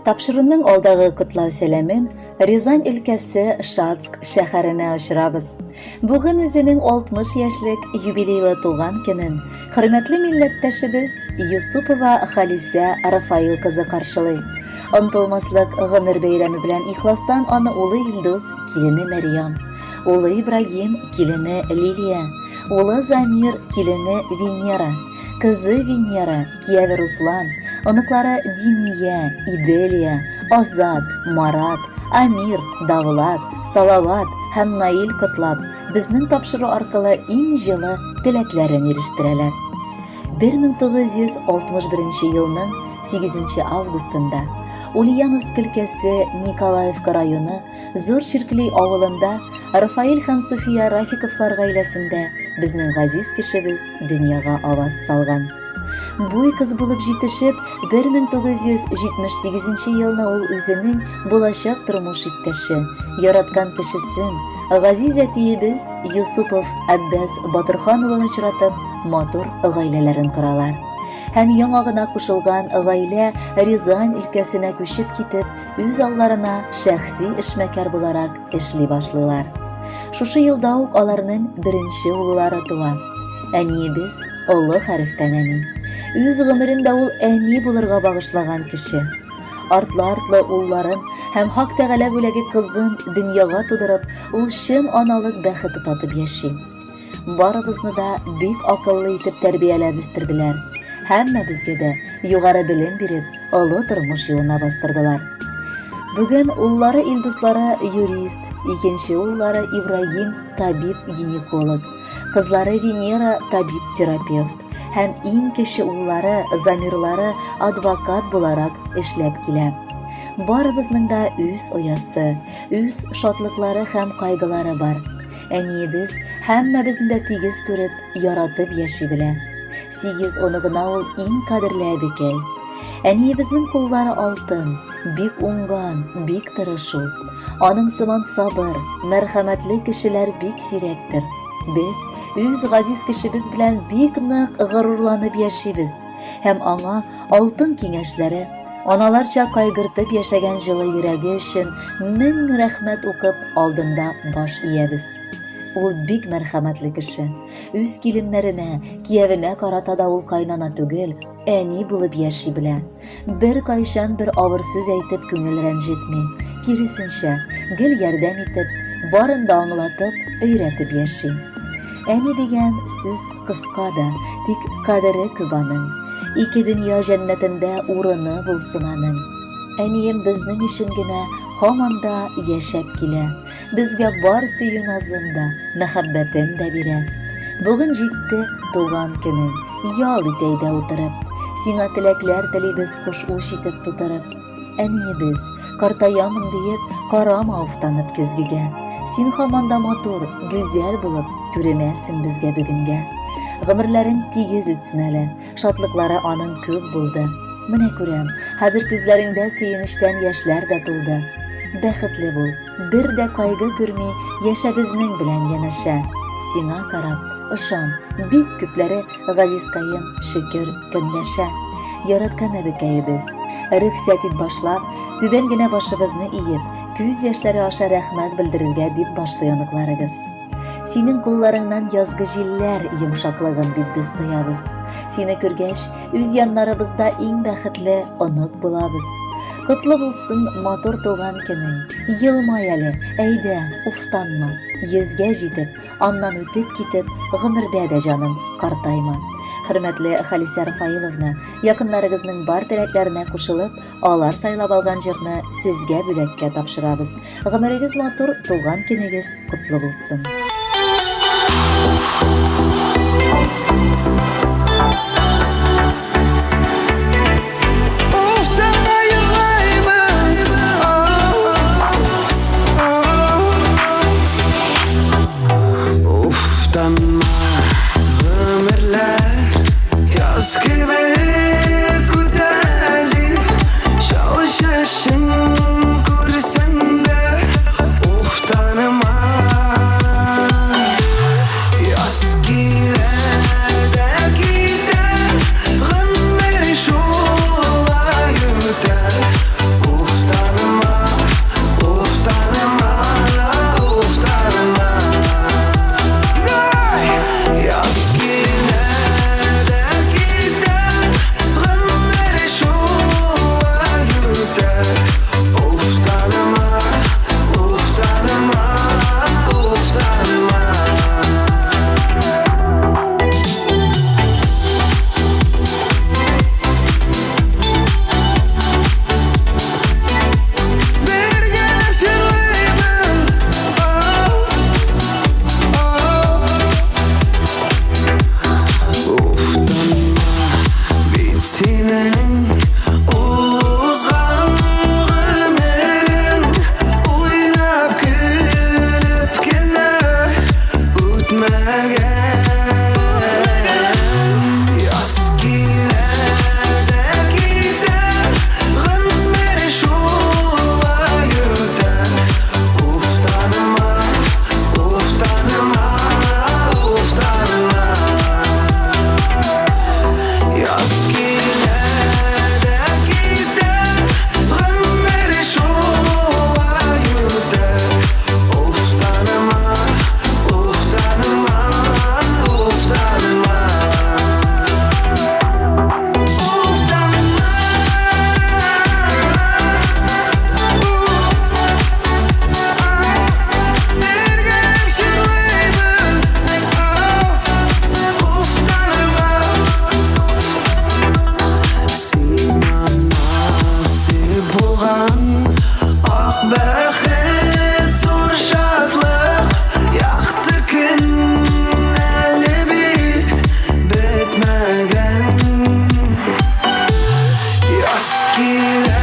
Тапшыруның алдагы котлау сәламен Рязань өлкәсе Шацк шәһәренә очырабыз. Бүген үзенең 60 яшьлек юбилейлы туган көнен хөрмәтле милләттәшебез Юсупова Халисә Рафаил кызы каршылый. Онтылмаслык гомер бәйрәме белән ихластан аны улы Илдус, килене Мәрьям, улы Ибрагим, килене Лилия, улы Замир, килене Венера, кызы Венера, кияве Руслан, оныклары Диния, Иделия, Азат, Марат, Амир, Давлат, Салават һәм Наил котлап, безнең тапшыру аркылы иң җылы теләкләрен ирештерәләр. 1961 елның 8 августында Ульяновск өлкәсе Николаевка районы Зур Чиркли авылында Рафаэль һәм Суфия Рафиковлар гаиләсендә безнең газиз кешебез дөньяга аваз салган. Буй кыз булып җитешеп, 1978 елны ул үзенең булачак тормыш иптәше, яраткан кешесен, газиз әтиебез Юсупов Әббәс Батырхан улын очратып, матур гаиләләрен коралар. Һәм яңа гына кушылган гаилә Рязань өлкәсенә күчеп китеп, үз алларына шәхси эшмәкәр буларак эшли башлыйлар. Шушы елда ук аларның беренче уллары туа. Әниебез олы хәрефтән әни. Үз гомерен дә ул әни булырга багышлаган кеше. Артлы-артлы улларын һәм Хак Тәгалә бүләге кызын дөньяга тудырып, ул чын аналык бәхете татып яши. Барыбызны да бик акыллы итеп тәрбияләп үстерделәр. Һәммәбезгә дә югары белем биреп, олы тормыш юлына бастырдылар. Бүген уллары Илдуслары юрист, икенче уллары Ибрагим табиб-гинеколог, кызлары Венера табиб-терапевт һәм иң кече уллары Замирлары адвокат буларак эшләп килә. Барыбызның да үз оясы, үз шатлыклары һәм кайгылары бар. Әниебез һәммәбезне дә тигез күреп, яратып яши белә. Сигез оныгына ул иң кадерле әбекәй. Әниебезнең куллары алтын, бик уңган, бик тырыш ул. Аның сыман сабыр, мәрхәмәтле кешеләр бик сирәктер. Без үз газиз кешебез белән бик нык горурланып яшибез һәм аңа алтын киңәшләре, Аналарча кайгыртып яшәгән җылы йөрәге өчен мең рәхмәт укып алдында баш иябез. Ул бик мәрхәмәтле кеше. Үз киленнәренә, киявенә карата да ул кайнана түгел, әни булып яши белә. Бер кайчан бер авыр сүз әйтеп күңел рәнҗетми. Киресенчә, гел ярдәм итеп, барын да аңлатып, өйрәтеп яши. Әни дигән сүз кыска да, тик кадере күп аның. Ике дөнья җәннәтендә урыны булсын аның. Әнием безнең өчен генә һаман да яшәп килә. Безгә бар сөю назын да, мәхәббәтен дә бирә. Бүген җитте туган көнең, ял ит әйдә утырып. Сиңа теләкләр телибез хуш уч итеп тутырып. Әниебез, картаямын диеп, карама уфтанып көзгегә. Син һаман да матур, гүзәл булып күренәсең безгә бүгенгә. Гомерләрең тигез үтсен әле, шатлыклары аның күп булды. Менә күрәм, хәзер күзләреңдә сөенечтән яшьләр дә тулды. Бәхетле бул, бер дә кайгы күрми яшә безнең белән янәшә. Сиңа карап, ышан, бик күпләре Газизкаем, шөкер, көнләшә. Яраткан әбекәебез. Рөхсәт ит башлап, түбән генә башыбызны иеп, күз яшьләре аша рәхмәт белдерергә дип башлый оныкларыгыз. Синең кулларыңнан язгы җилләр йомшаклыгын бит без тоябыз. Сине күргәч, үз яннарыбызда иң бәхетле онык булабыз. Котлы булсын матур туган көнең. Елмай әле, әйдә, уфтанма. Йөзгә җитеп, Аннан үтеп китеп, гомердә дә җаным, картайма. Хөрмәтле Халисә Рафаиловна, якыннарыгызның бар теләкләренә кушылып, алар сайлап алган җырны сезгә бүләккә тапшырабыз. Гомерегез матур, туган көнегез котлы булсын. Килә.